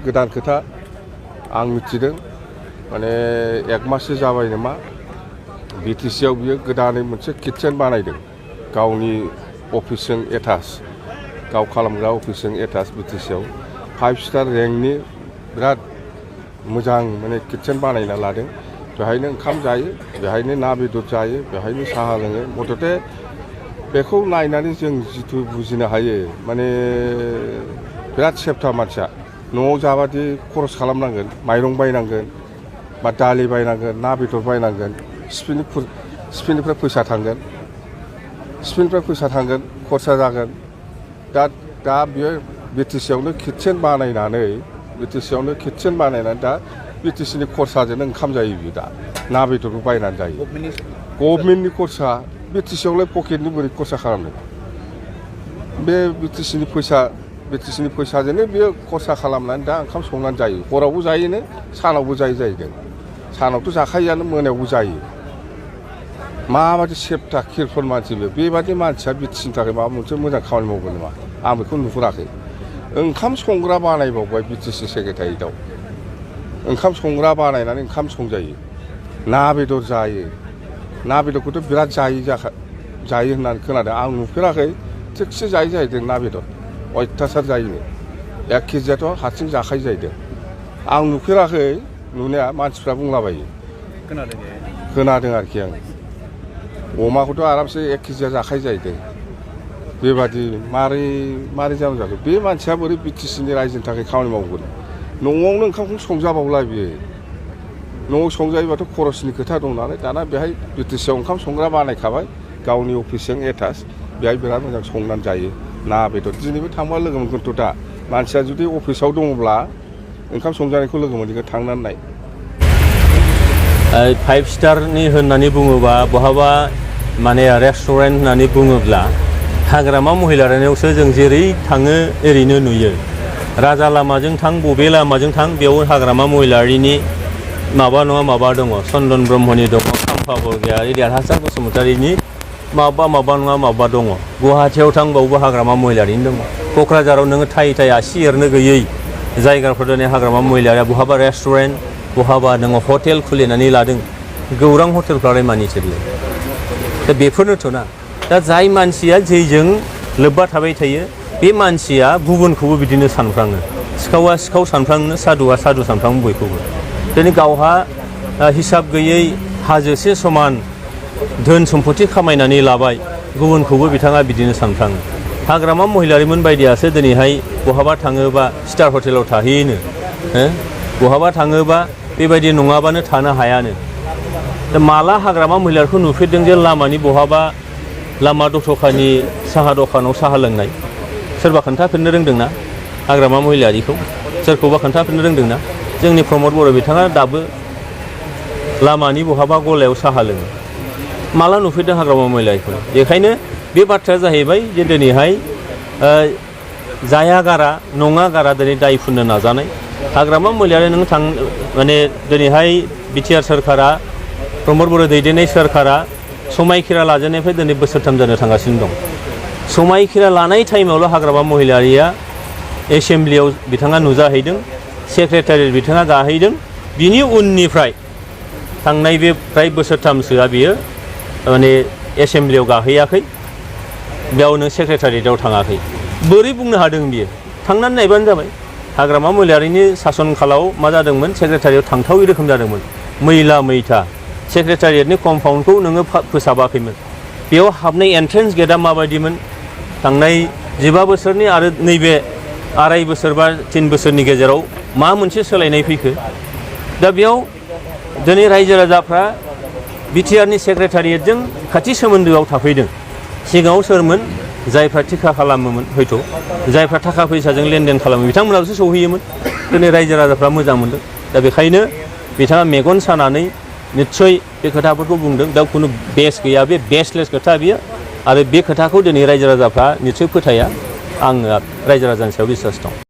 गोदान खोथा आं मिथिदों माने एक माससो जाबाय नामा बिटिसिआव बियो गोदानै मोनसे किटचेन बानायदों गावनि अफिसजों एटाच गाव खालामग्रा अफिसजों एटाच बिटिसिआव 5 स्टार रेंकनि बिराद मोजां माने किटचेन बानायना लादों बेहायनो ओंखाम जायो बेहायनो ना बेदर जायो बेहायनो साहा लोङो मथथे बेखौ नायनानै जों जिथु बुजिनो हायो माने बिराद सेफथा मानसिया न'आव जाबादि खरस खालामनांगोन माइरं बायनांगोन बा दालि बायनांगोन ना बेदर बायनांगोन सिपिनिफ्राय फैसा थांगोन खरसा जागोन दा बियो बिटिसिआवनो किटचेन बानायनानै दा बिटिसिनि खरसाजोंनो ओंखाम जायो बियो दा ना बेदरबो बायनानै जायो गभर्नमेन्टनि खरसा बिटिसिआवलाय पकेटनि बोरै खरसा खालामनो बे बिटिसिनि फैसाजोंनो बियो खरसा खालामनानै दा ओंखाम संनानै जायो हरावबो जायोनो सानावबो जाहैदों सानावथ' जाखायोआनो मोनायावबो जायो माबादि सेफथा किरफन मानसि बेबादि मानसिया बिटिसिनि थाखाय माबा मोनसे मोजां खामानि मावगोन नामा आं बेखौ नुहुराखै ओंखाम संग्रा बानायबावबाय बिटिसि सेक्रेटारियेटआव ओंखाम संग्रा बानायनानै ओंखाम संजायो ना बेदर जायो ना बेदरखौथ' बिराद जायो होननानै खोनादों आं नुफेराखै थिगसे जायो जाहैदों ना बेदर अयथासार जायोनो 1 केजियाथ' हारसिं जाखायो जाहैदों आं नुफेराखै नुनाया मानसिफ्रा बुंलाबायो खोनादों आरोखि आं अमाखौथ' आरामसे 1 केजिया जाखायो जाहैदों बेबादि मारै जाखो बे मानसिया बोरै बिटिसिनि रायजोनि थाखाय खामानि मावगोन न'आवनो ओंखामखौ संजाबावला बियो न'आव संजायोबाथ' खरसनि खोथा दं नालाय दाना बेहाय बिटिसिआव ओंखाम संग्रा बानायखाबाय गावनि अफिसजों एटाच बेहाय बिराद मोजां संनानै जायो ना बेदर दिनैबो थांबा लोगो मोनगोनथ' दा मानसिया जुदि अफिसाव दङब्ला ओंखाम संजानायखौ लोगो मोनगोन थांनानै नाय 5 स्टारनि होननानै बुङोबा बहाबा माने रेस्टुरेन्ट होननानै बुङोब्ला हाग्रामा महिलारिनियावसो जों जेरै थाङो ओरैनो नुयो राजा लामाजों थां बबे लामाजों थां बेयाव हाग्रामा महिलारिनि माबा नङा माबा दङ चन्दन ब्रह्मनि दङ खाम्फा बरगयारि देरहासार बसुमतारिनि माबा नङा माबा दङ गुवाहाटियाव थांबावबो हाग्रामा महिलारिनि दङ क'क्राझाराव नोङो थाइ आसि एरनो गैयै जायगाफोर दिनै हाग्रामा महिलारिया बहाबा रेस्टुरेन्ट बहाबा नोङो हटेल खुलिनानै लादों गौरां हटेलफ्रालाय मानि सोरलै दा बेफोरनोथ' ना दा जाय मानसिया जेजों लोब्बा थाबाय थायो बे मानसिया गुबुनखौबो बिदिनो सानफ्राङो सिखावा सिखाव सानफ्राङो सादुआ सादु सानफ्राङो बयखौबो दिनै गावहा हिसाब गैयै हाजोसे समान धोन सम्पति खामायनानै लाबाय गुबुनखौबो बिथाङा बिदिनो सानफ्राङो हाग्रामा महिलारिमोन बायदियासो दिनैहाय बहाबा थाङोबा स्टार हटेलाव थाहैयोनो बहाबा थाङोबा बेबायदि नङाबानो थानो हायानो दा माला हाग्रामा महिलारिखौ नुफेरदों जे लामानि बहाबा लामा दथ'खानि साहा दखानाव साहा लोंनाय सोरबा खोन्थाफिननो रोंदोंना हाग्रामा महिलारिखौ सोरखौबा खोन्थाफिननो रोंदोंना जोंनि प्रमद बर' बिथाङा दाबो लामानि बहाबा गलायाव साहा लोङो माला नुफेरदों हाग्रामा महिलारिखौ बेखायनो बे बाथ्राया जाहैबाय जे दिनैहाय जाया गारा नङा गारा दिनै दाय फुननो नाजानाय हाग्रामा महिलारि नों माने दिनैहाय बिटिआर सोरखारा प्रमद बर' दैदेननाय सोरखारा समायखिरा लाजेननायनिफ्राय दिनै बोसोरथाम जानो थांगासिनो दं समायखिरा लानाय टाइमावल' हाग्रामा महिलारिया एसेम्ब्लियाव बिथाङा नुजाहैदों सेक्रेटारियेट बिथाङा गाहैदों बिनि उननिफ्राय थांनाय बे फ्राय बोसोरथामसोआ बियो माने एसेम्ब्लियाव गाहैयाखै बेयावनो सेक्रेटारियेटआव थाङाखै बोरै बुंनो हादों बियो थांनानै नायबानो जाबाय हाग्रामा महिलारिनि सासन खालाव मा जादोंमोन सेक्रेटारियेटआव थांथावै रोखोम जादोंमोन मैला मैथा सेक्रेटारियेटनि कम्पाउन्डखौ नोङो फोसाबाखैमोन बेयाव हाबनाय एन्ट्रेन्स गेटआ माबायदिमोन थांनाय 15 बोसोरनि आरो नैबे 2.5 बोसोर बा 3 बोसोरनि गेजेराव मा मोनसे सोलायनाय फैखो दा बेयाव दिनै रायजो राजाफ्रा बिटिआरनि सेक्रेटारियेटजों खाथि सोमोन्दोआव थाफैदों सिगाङाव सोरमोन जायफ्रा थिखा खालामोमोन हयथ' जायफ्रा थाखा फैसाजों लेनदेन खालामो बिथांमोनावसो सौहैयोमोन दिनै रायजो राजाफ्रा मोजां मोनदों दा बेखायनो बिथाङा मेगन सानानै निस्सय बे खोथाफोरखौ बुंदों दा खुनु बेस गैया बे बेसलेस खोथा बियो आरो बे खोथाखौ दिनै रायजो राजाफ्रा निस्सय फोथाया आङो रायजो राजानि सायाव बिसास दं।